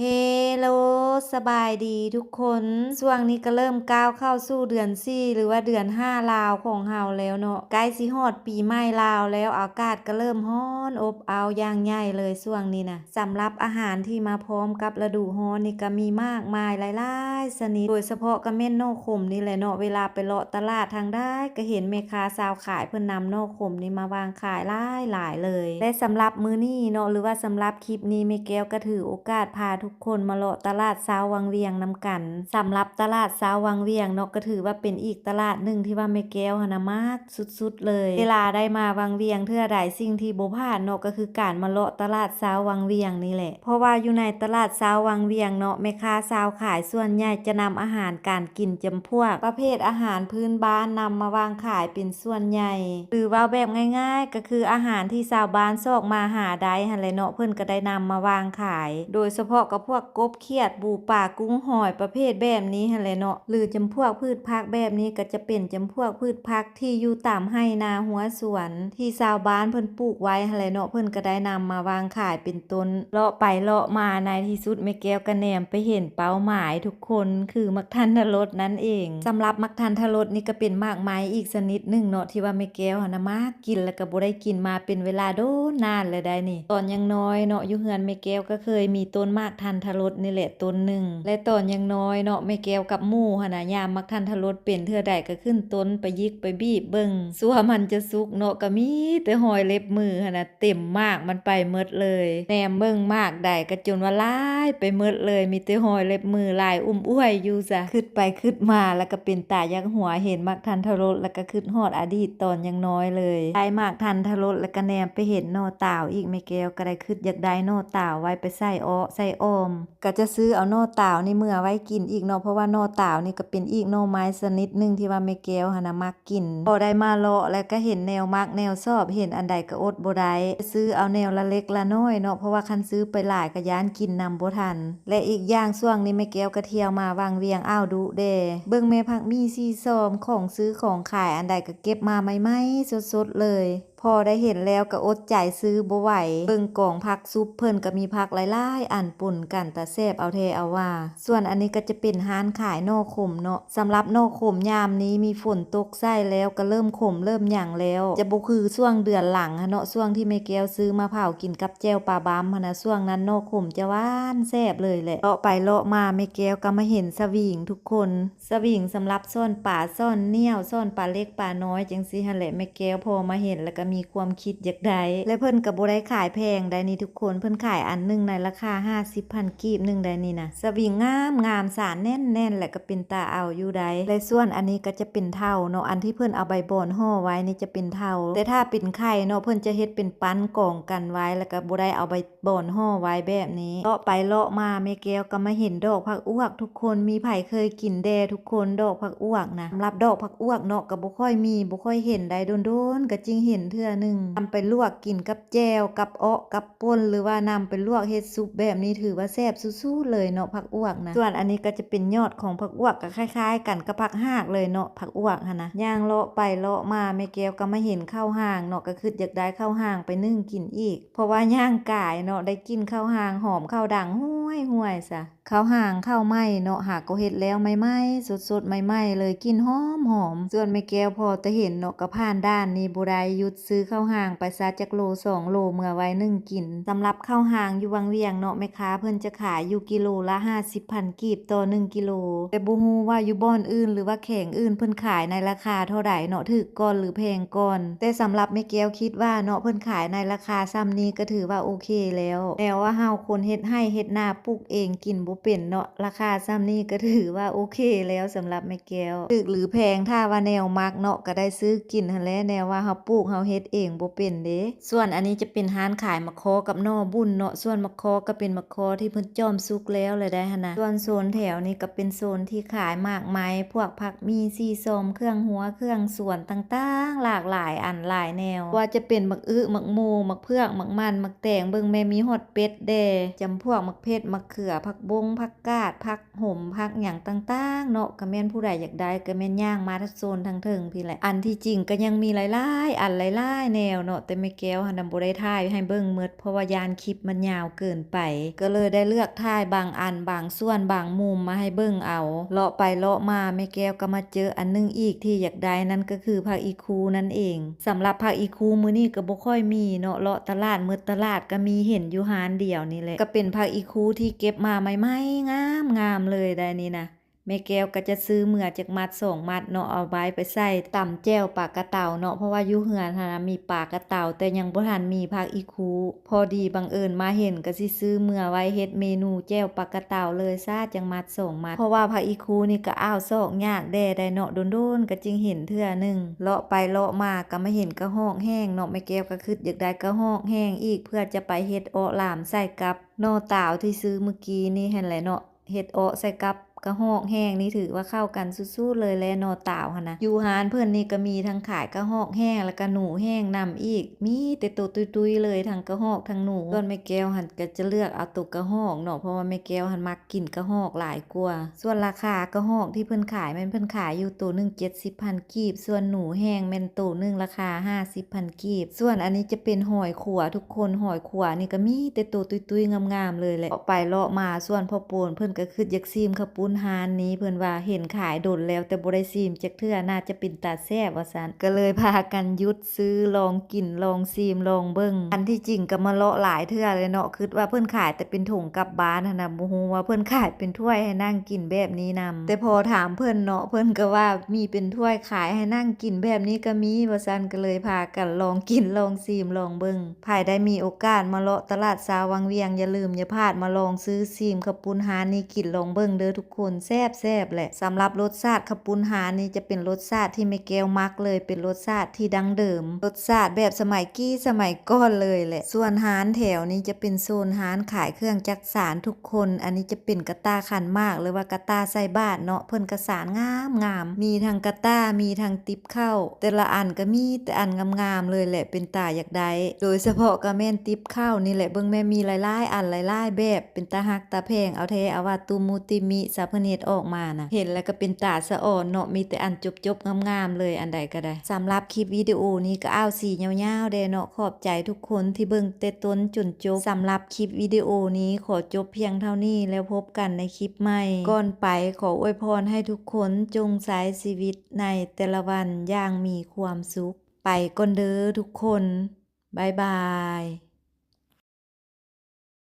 ເຮໂລ ສະບາຍດີທຸກຄົນ. ຊ່ວງນີ້ກໍເລີ່ມກ້າວເຂົ້າສູ່ເດືອນສີ່ ຫຼືວ່າເດືອນຫ້າລາວຂອງເຮົາແລ້ວເນາະ, ໃກ້ຊິຮອດປີໃໝ່ລາວແລ້ວ, ອາກາດກໍເລີ່ມຮ້ອນອົບອ້າວຢ່າງໃຫຍ່ເລີຍຊ່ວງນີ້ນະ. ສຳລັບອາຫານທີ່ມາພ້ອມກັບລະດູຮ້ອນນີ້ກໍມີມາກມາຍຫຼາຍໆຊະນິດ, ໂດຍສະເພາະກໍແມ່ນໜໍ່ຂົມນີ້ແຫຼະເນາະ. ເວລາໄປເລາະຕະຫຼາດທາງໃດ ກໍເຫັນແມ່ຄ້າຊາວຂາຍເພິ່ນນຳໜໍ່ຂົມນີ້ມາວາງຂາຍຫຼາຍໆເລີຍ. ແລະ ສຳລັບມື້ນີ້ເນາະ ຫຼືວ່າສຳລັບຄລິບນີ້ ແມ່ແກ້ວກໍຖືໂອກາດພາທຸກຄົນມາເລາະຕະຫຼາດຊາວວັງວຽງນຳກັນ. ສຳລັບຕະຫຼາດຊາວວັງວຽງເນາະ ກໍຖືວ່າເປັນອີກຕະຫຼາດໜຶ່ງທີ່ວ່າແມ່ແກ້ວຫັ້ນນະມັກສຸດໆເລີຍ. ເວລາໄດ້ມາວັງວຽງເທື່ອໃດ ສິ່ງທີ່ບໍ່ພາດເນາະ ກໍຄືການມາເລາະຕະຫຼາດຊາວວັງວຽງນີ້ແຫຼະ. ເພາະວ່າຢູ່ໃນຕະຫຼາດຊາວວັງວຽງເນາະ ແມ່ຄ້າຊາວຂາຍສ່ວນໃຫຍ່ຈະນຳອາຫານການກິນຈຳພວກປະເພດອາຫານພື້ນບ້ານນຳມາວາງຂາຍເປັນສ່ວນໃຫຍ່ ຫຼືເວົ້າແບບງ່າຍໆ ກໍຄືອາຫານທີ່ຊາວບ້ານຊອກມາຫາໄດ້ຫັ້ນແຫຼະເນາະ ເພິ່ນກໍໄດ້ນຳມາວາງຂາຍ. ໂດຍສະເພາະກໍພວກກົບ ຂຽດ ປູ ປາ ກຸ້ງ ຫອຍ ປະເພດແບບນີ້ຫັ້ນແຫຼະເນາະ ຫຼືຈຳພວກພືດຜັກແບບນີ້ ກໍຈະເປັນຈຳພວກພືດຜັກທີ່ຢູ່ຕາມໄຮ່ນາຮົ້ວສວນ ທີ່ຊາວບ້ານເພິ່ນປູກໄວ້ຫັ້ນແຫຼະເນາະ ເພິ່ນກໍໄດ້ນຳມາວາງຂາຍເປັນຕົ້ນ. ເລາະໄປເລາະມາ ໃນທີ່ສຸດແມ່ແກ້ວກໍແນມໄປເຫັນເປົ້າໝາຍທຸກຄົນ ຄືໝາກທັນທະລົດນັ້ນເອງ. ສຳລັບໝາກທັນທະລົດນີ້ກໍເປັນໝາກໄມ້ອີກຊະນິດໜຶ່ງເນາະ ທີ່ວ່າແມ່ແກ້ວຫັ້ນນະມັກກິນ ແລ້ວກໍບໍ່ໄດ້ກິນມາເປັນເວລາດົນນານແລ້ວໃດ໋ນີ້. ຕອນຍັງນ້ອຍເນາະ ຢູ່ເຮືອນແມ່ແກ້ວກໍເຄີຍມີຕົ້ນໝາກທັນທະລົດນີ້ແຫຼະຕົ້ນໜຶ່ງ ແລະ ຕອນຍັງນ້ອຍເນາະ ແມ່ແກ້ວກັບໝູ່ຫັ້ນນະ ຍາມໝາກທັນທະລົດເປັນເທື່ອໃດກໍຂຶ້ນຕົ້ນໄປຢິກໄປບີບເບິ່ງ ຊົ່ວມັນຈະສຸກເນາະ ກໍມີແຕ່ຮອຍເລັບມືຫັ້ນນະ ເຕັມໝາກມັນໄປໝົດເລີຍ. ແນມເບິ່ງໝາກໃດກໍຈົນວ່າຫຼາຍໄປໝົດເລີຍ ມີແຕ່ຮອຍເລັບມືຫຼາຍອຸ້ມອ້ວຍຢູ່ຊະ. ຄິດໄປຄິດມາແລ້ວກໍເປັນຕາຢາກຫົວ ເຫັນໝາກທັນທະລົດແລ້ວກໍຄິດຮອດອະດີດຕອນຍັງນ້ອຍເລີຍ. ໄດ້ໝາກທັນທະລົດແລ້ວກໍແນມໄປເຫັນໜໍ່ຕາວອີກ ແມ່ແກ້ວກໍໄດ້ຄິດຢາກໄດ້ໜໍ່ຕາວໄວ້ໄປໃສ່ເອາະໃສ່ອອມ. ກໍຈະຊື້ເອົາໜໍ່ຕາວນີ້ເມືອໄວ້ກິນອີກເນາະ ເພາະວ່າໜໍ່ຕາວນີ້ກໍເປັນອີກໜໍ່ໄມ້ຊະນິດໜຶ່ງທີ່ວ່າແມ່ແກ້ວຫັ້ນນະມັກກິນ. ພໍໄດ້ມາເລາະແລ້ວກໍເຫັນແນວມັກແນວຊອບ ເຫັນອັນໃດກໍອົດບໍ່ໄດ້ ຊື້ເອົາແນວລະເລັກລະນ້ອຍເນາະ ເພາະວ່າຄັນຊື້ໄປຫຼາຍກໍຢ້ານກິນນຳບໍ່ທັນ. ແລະ ອີກຢ່າງຊ່ວງນີ້ແມ່ແກ້ວກໍທ່ຽວມາວັງວຽງອ້າວດຸແດ່ ເບິ່ງແມ່ຜັກໝີ່ສີຊອມ ຂອງຊື້ຂອງຂາຍອັນໃດກໍເກັບມາໃໝ່ໆສົດໆເລີຍ. ພໍໄດ້ເຫັນແລ້ວກໍອົດໃຈຊື້ບໍ່ໄຫວ. ເບິ່ງກອງຜັກຊຸບເພິ່ນກໍມີຜັກຫຼາຍໆອັນປົນກັນ ຕາແຊບເອົາແທ້ເອົາວ່າ. ສ່ວນອັນນີ້ກໍຈະເປັນຮ້ານຂາຍໜໍ່ຂົມເນາະ. ສຳລັບໜໍ່ຂົມຍາມນີ້ມີຝົນຕົກໃສ່ແລ້ວກໍເລີ່ມຂົມເລີ່ມຫຍັງແລ້ວ ຈະບໍ່ຄືຊ່ວງເດືອນຫຼັງຫັ້ນເນາະ ຊ່ວງທີ່ແມ່ແກ້ວຊື້ມາເຜົາກິນກັບແຈ່ວປາບຳຫັ້ນນະ ຊ່ວງນັ້ນໜໍ່ຂົມຈະຫວານແຊບເລີຍແຫຼະ. ເລາະໄປເລາະມາແມ່ແກ້ວກໍມາເຫັນສະຫວີງທຸກຄົນ. ສະຫວີງສຳລັບຊ້ອນປາ ຊ້ອນໜ້ຽວ ຊ້ອນປາເລັກປານ້ອຍຈັ່ງຊີ້ຫັ້ນແຫຼະ ແມ່ແກ້ວພໍມາເຫັນແລ້ວກໍມີຄວາມຄິດຢາກໄດ້. ແລະ ເພິ່ນກໍບໍ່ໄດ້ຂາຍແພງໃດ໋ນີ້ທຸກຄົນ ເພິ່ນຂາຍອັນໜຶ່ງໃນລາຄາຫ້າສິບພັນກີບໜຶ່ງໃດ໋ນີ້ນະ. ສະຫວີງງາມໆ ສານແໜ້ນໆ ແລະກໍເປັນຕາເອົາຢູ່ໃດ໋. ແລະ ສ່ວນອັນນີ້ກໍຈະເປັນເຖົ້າເນາະ ອັນທີ່ເພິ່ນເອົາໃບບອນຫໍ່ໄວ້ນີ້ຈະເປັນເຖົ້າ ແຕ່ຖ້າເປັນໄຂ່ເນາະ ເພິ່ນຈະເຮັດເປັນປັ້ນກອງກັນໄວ້ ແລ້ວກໍບໍ່ໄດ້ເອົາໃບ ບອນຫໍ່ໄວ້ແບບນີ້. ເລາະໄປເລາະມາແມ່ແກ້ວກໍມາເຫັນດອກຜັກອວກ ທຸກຄົນ ມີໃຜເຄີຍກິນແດ່ທຸກຄົນ ດອກຜັກອວກນະ? ສຳລັບດອກຜັກອວກເນາະ ກໍບໍ່ຄ່ອຍມີ ບໍ່ຄ່ອຍເຫັນໄດ໋ ດົນໆກໍຈຶ່ງເຫັນເທື່ອໜຶ່ງ. ນຳໄປລວກກິນກັບແຈ່ວ ກັບເອາະ ກັບປົ່ນ ຫຼືວ່ານຳໄປລວກເຮັດຊຸບແບບນີ້ ຖືວ່າແຊບສຸດໆເລີຍເນາະ ຜັກອວກນະ. ສ່ວນອັນນີ້ກໍຈະເປັນຍອດຂອງຜັກອວກ ກໍຄ້າຍໆກັນກັບຜັກຫາກເລີຍເນາະ ຜັກອວກຫັ້ນນະ. ຍ່າງເລາະໄປເລາະມາແມ່ແກ້ວກໍມາເຫັນເຂົ້າຫາງເນາະ ກໍຄິດຢາກໄດ້ເຂົ້າຫາງໄປໜຶ້ງກິນອີກ. ເພາະວ່າຍ່າງກາຍເນາະ ໄດ້ກິ່ນເຂົ້າຫາງຫອມເຂົ້າດັງຫ້ວຍໆຊະ. ເຂົ້າຫາງເຂົ້າໃໝ່ເນາະ ຫາກໍເຮັດແລ້ວໃໝ່ໆ ສົດໆໃໝ່ໆເລີຍ ກິ່ນຫອມໆ. ສ່ວນແມ່ແກ້ວພໍແຕ່ເຫັນເນາະ ກໍຜ່ານດ່ານນີ້ບໍ່ໄດ້ ຢຸດຊື້ເຂົ້າຫາງໄປຊະ ຈັກໂລສອງໂລ ເມືອໄວ້ໜຶ້ງກິນ. ສຳລັບເຂົ້າຫາງຢູ່ວັງວຽງເນາະ ແມ່ຄ້າເພິ່ນຈະຂາຍຢູ່ກິໂລລະຫ້າສິບພັນກີບຕໍ່ໜຶ່ງກິໂລ. ແຕ່ບໍ່ຮູ້ວ່າຢູ່ບ່ອນອື່ນ ຫຼືວ່າແຂວງອື່ນ ເພິ່ນຂາຍໃນລາຄາເທົ່າໃດເນາະ ຖືກກ່ອນ ຫຼືແພງກ່ອນ. ແຕ່ສຳລັບແມ່ແກ້ວຄິດວ່າເນາະ ເພິ່ນຂາຍໃນລາຄາຊ່ຳນີ້ກໍຖືວ່າໂອເຄແລ້ວ. ແນວວ່າເຮົາຄົນເຮັດໄຮ່ເຮັດນາ ປູກເອງກິນບໍ່ເປັນເນາະ ລາຄາຊ່ຳນີ້ກໍຖືວ່າໂອເຄແລ້ວສຳລັບແມ່ແກ້ວ. ຖືກຫຼືແພງ ຖ້າວ່າແນວມັກເນາະ ກໍໄດ້ຊື້ກິນຫັ້ນແຫຼະ ແນວວ່າເຮົາປູກເຮົາເຮັດເອງບໍ່ເປັນເດ້. ສ່ວນອັນນີ້ຈະເປັນຮ້ານຂາຍໝາກຄໍ້ກັບໜໍ່ບຸ້ນເນາະ. ສ່ວນໝາກຄໍ້ກໍເປັນໝາກຄໍ້ທີ່ເພິ່ນຈ່ອມສຸກແລ້ວແຫຼະໄດ໋ຫັ້ນນະ. ສ່ວນໂຊນແຖວນີ້ກໍເປັນໂຊນທີ່ຂາຍໝາກໄມ້ ພວກຜັກໝີ່ ສີຊອມ ເຄື່ອງຄົວ ເຄື່ອງສວນຕ່າງໆ ຫຼາກຫຼາຍອັນຫຼາຍແນວ ວ່າຈະເປັນໝາກອຶ ໝາກໂມ ໝາກເຜືອກ ໝາກມັນ ໝາກແຕງ ເບິ່ງແມ່ມີຮອດເປັດແດ່ ຈຳພວກໝາກເຜັດ ໝາກເຂືອ ຜັກບົງ ຜັກກາດ ຜັກ ຫົມ ຜັກຫຍັງຕ່າງໆເນາະ. ກໍແມ່ນຜູ້ໃດຢາກໄດ້ກໍແມ່ນຍ່າງມາໂຊນທາງເທິງພີ້ແຫຼະ. ອັນທີ່ຈິງກໍຍັງມີຫຼາຍໆອັນຫຼາຍ ຫຼາຍແນວເນາະ ແຕ່ແມ່ແກ້ວຫັ້ນນະບໍ່ໄດ້ຖ່າຍໃຫ້ເບິ່ງໝົດ ເພາະວ່າຢ້ານຄລິບມັນຍາວເກີນໄປ ກໍເລີຍໄດ້ເລືອກຖ່າຍບາງອັນ ບາງສ່ວນ ບາງມຸມມາໃຫ້ເບິ່ງເອົາ. ເລາະໄປເລາະມາ ແມ່ແກ້ວກໍມາເຈີອັນໜຶ່ງອີກທີ່ຢາກໄດ້ ນັ້ນກໍຄືຜັກອີ່ຄູນັ້ນເອງ. ສຳລັບຜັກອີ່ຄູມື້ນີ້ກໍບໍ່ຄ່ອຍມີເນາະ ເລາະຕະຫຼາດໝົດຕະຫຼາດກໍມີເຫັນຢູ່ຮ້ານດຽວນີ້ແຫຼະ ກໍເປັນຜັກອີ່ຄູທີ່ເກັບມາໃໝ່ໆ ງາມໆ ເລີຍໄດ໋ນີ້ນະ. ແມ່ແກ້ວກໍຈະຊື້ເມືອຈັກມັດສອງມັດເນາະ ເອົາໄວ້ໄປໃສ່ຕຳແຈ່ວປາກະເຕົາເນາະ ເພາະວ່າຢູ່ເຮືອນຫັ້ນນະມີປາກະເຕົາ ແຕ່ຍັງບໍ່ທັນມີຜັກອີ່ຄູ. ພໍດີບັງເອີນມາເຫັນ ກໍຊິຊື້ເມືອໄວ້ເຮັດເມນູແຈ່ວປາກະເຕົາເລີຍຊະ ຈັກມັດສອງມັດ ເພາະວ່າຜັກອີ່ຄູນີ້ກໍອ້າວຊອກຍາກແດ່ໄດ໋ເນາະ ດົນໆ ກໍຈຶ່ງເຫັນເທື່ອໜຶ່ງ. ເລາະໄປເລາະມາກໍມາເຫັນກະຮອກແຫ້ງເນາະ ແມ່ແກ້ວກໍຄິດຢາກໄດ້ກະຮອກແຫ້ງອີກ ເພື່ອຈະໄປເຮັດເອາະຫຼາມໃສ່ກັບໜໍ່ຕາວທີ່ຊື້ມື້ກີ້ນີ້ຫັ້ນແຫຼະເນາະ. ເຮັດເອາະໃສ່ກັບກະຮອກແຫ້ງນີ້ຖືວ່າເຂົ້າກັນສຸດໆ ເລີຍແຫຼະ ໜໍ່ຕາວຫັ້ນນະ. ຢູ່ຮ້ານເພິ່ນນີ້ກໍມີທັງຂາຍກະຮອກແຫ້ງ ແລ້ວກໍໜູແຫ້ງນຳອີກ ມີແຕ່ໂຕຕຸ້ຍໆ ເລີຍ ທັງກະຮອກທັງໜູ. ສ່ວນແມ່ແກ້ວຫັ້ນກໍຈະເລືອກເອົາໂຕກະຮອກເນາະ ເພາະວ່າແມ່ແກ້ວຫັ້ນມັກກິນກະຮອກຫຼາຍກວ່າ. ສ່ວນລາຄາກະຮອກທີ່ເພິ່ນຂາຍ ແມ່ນເພິ່ນຂາຍຢູ່ໂຕໜຶ່ງເຈັດສິບພັນກີບ ສ່ວນໜູແຫ້ງແມ່ນໂຕໜຶ່ງລາຄາຫ້າສິບພັນກີບ. ສ່ວນອັນນີ້ຈະເປັນຫອຍຂົວທຸກຄົນ ຫອຍຂົວນີ້ກໍມີແຕ່ໂຕຕຸ້ຍໆ ງາມໆ ເລີຍແຫຼະ. ເລາະໄປເລາະມາ ສ່ວນພໍ່ໂປນເພິ່ນກໍຄິດຢາກຊີມເຂົ້າປຸ້ນຮ້ານນີ້ ເພິ່ນວ່າເຫັນຂາຍດົນແລ້ວ ແຕ່ບໍ່ໄດ້ຊີມຈັກເທື່ອ ໜ້າຈະເປັນຕາແຊບວ່າຊັ້ນ ກໍເລີຍພາກັນຢຸດຊື້ ລອງກິນ ລອງຊີມ ລອງເບິ່ງ. ອັນທີ່ຈິງກໍມາເລາະຫຼາຍເທື່ອເລີຍເນາະ ຄິດວ່າເພິ່ນຂາຍແຕ່ເປັນຖົງກັບບ້ານຫັ້ນນະ ບໍ່ຮູ້ວ່າເພິ່ນຂາຍເປັນຖ້ວຍໃຫ້ນັ່ງກິນແບບນີ້ນຳ. ແຕ່ພໍຖາມເພິ່ນເນາະ ເພິ່ນກໍວ່າມີເປັນຖ້ວຍຂາຍໃຫ້ນັ່ງກິນແບບນີ້ກໍມີວ່າຊັ້ນ ກໍເລີຍພາກັນລອງກິນ ລອງຊີມ ລອງເບິ່ງ. ໃຜໄດ້ມີໂອກາດມາເລາະຕະຫຼາດເຊົ້າວັງວຽງ ຢ່າລືມຢ່າພາດມາລອງຊື້ຊີມເຂົ້າປຸ້ນຮ້ານນີ້ກິນລອງເບິ່ງເດີທຸກຄົນ ແຊບໆ ແຫຼະ. ສຳລັບລົດຊາດເຂົ້າປຸ້ນຮ້ານນີ້ຈະເປັນລົດຊາດທີ່ແມ່ແກ້ວມັກເລີຍ ເປັນລົດຊາດທີ່ດັ້ງເດີມ ລົດຊາດແບບສະໄໝກີ້ສະໄໝກ່ອນເລີຍແຫຼະ. ສ່ວນຮ້ານແຖວນີ້ຈະເປັນໂຊນຮ້ານຂາຍເຄື່ອງຈັກສານທຸກຄົນ ອັນນີ້ຈະເປັນກະຕ່າຂັນໝາກ ຫຼືວ່າກະຕ່າໃສ່ບາດເນາະ ເພິ່ນກະສານງາມໆ ມີທັງກະຕ່າ ມີທັງຕິບເຂົ້າ ແຕ່ລະອັນກໍມີແຕ່ອັນງາມໆ ເລີຍແຫຼະ ເປັນຕາຢາກໄດ້. ໂດຍສະເພາະກໍແມ່ນຕິບເຂົ້ານີ້ແຫຼະ ເບິ່ງແມ່ມີຫຼາຍໆ ອັນຫຼາຍໆ ແບບ ເປັນຕາຮັກຕາແພງ ເອົາແທ້ເອົາວ່າ ຕຸມຸຕິມິ ຊະ ເພິ່ນເຮັດອອກມານະ ເຫັນແລ້ວກໍເປັນຕາສະອອນເນາະ ມີແຕ່ອັນຈົບໆ ງາມໆ ເລີຍ ອັນໃດກໍໄດ້. ສຳລັບຄລິບວິດີໂອນີ້ກໍອ້າວສີຍາວໆ ແດ່ເນາະ ຂອບໃຈທຸກຄົນທີ່ເບິ່ງແຕ່ຕົ້ນຈົນຈົບ. ສຳລັບຄລິບວິດີໂອນີ້ຂໍຈົບພຽງເທົ່ານີ້ ແລ້ວພົບກັນໃນຄລິບໃໝ່. ກ່ອນໄປຂໍອວຍພອນໃຫ້ທຸກຄົນຈົ່ງໃຊ້ຊີວິດໃນແຕ່ລະວັນຢ່າງມີຄວາມສຸກ. ໄປກ່ອນເດີທຸກຄົນ. ບາຍບາຍ.